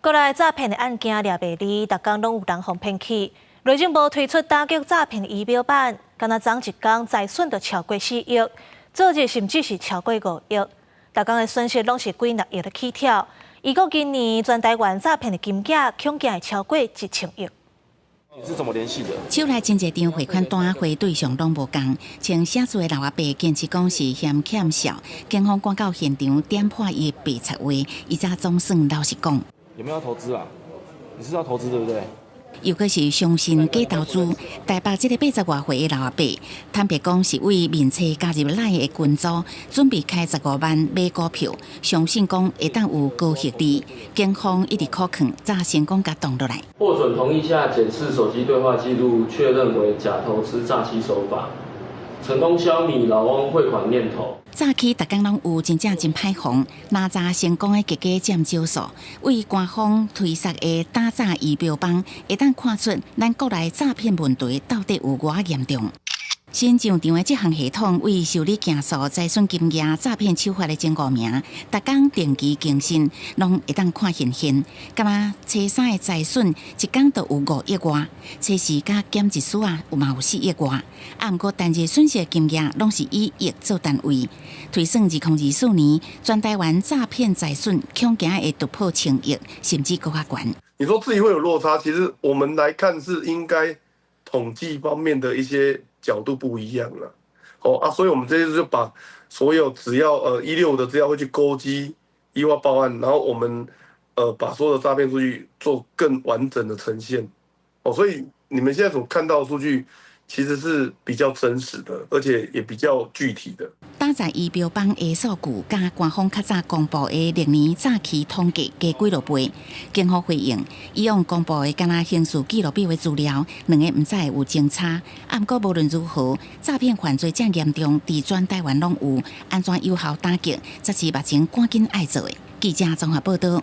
國內詐騙的案件掠袂離，逐工攏有人予騙去。內政部推出打擊詐騙儀表板，敢若昨一工財損就超過4億，昨日甚至是超過5億，逐工的損失攏是幾若億咧起跳。預估今年全台灣詐騙的金額恐驚會超過1000億。你是怎麼聯繫的？手內真濟張匯款單，匯對象攏無仝，穿寫字的老阿伯堅持講是嫌欠笑，警方趕到現場點破伊的白賊話，伊才總算老實講。有沒有要投資啊？你是要投資對不對？又閣是相信假投資，台北這個80外歲的老阿伯，坦白講是為面冊加入 LINE 的群組，準備開15萬買股票，相信講會當有高獲利。警方一直苦勸，才成功共擋落來。獲准同意下檢視手機對話記錄，確認為假投資詐欺手法，成功消弭老翁匯款念頭。早起逐工攏有，真正真歹防。哪詐成功的結果佔少數，為官方推捒的打詐儀表板，會當看出咱國內詐騙問題到底有偌嚴重。新上場的這項系統，為受理件數、財損金額、詐騙手法的前五名，逐工定期更新，攏會當看現現。敢若初三的財損，一工就有5億外；初四佮減一絲仔，有嘛有4億外。啊，毋過單日損失金額攏是以億做單位。推算2024年，全台灣詐騙財損恐驚會突破千億，甚至閣較懸。你說自己會有落差，其實我們來看是應該統計方面的一些角度不一樣了，哦啊，所以我們這次就把所有只要165的資料會去勾稽，依法報案，然後我們把所有的詐騙數據做更完整的呈現，哦，所以你們現在所看到的數據其實是比較真實的，而且也比較具體的。打詐儀表板的數據，佮官方較早公布的歷年詐欺統計加幾落倍。警方回應，以往公布的敢若刑事記錄表的資料，兩个毋知會有前差。啊，毋過無論如何，詐騙犯罪遮嚴重，佇全台灣攏有，按怎有效打擊，才是目前趕緊愛做的。記者綜合報道。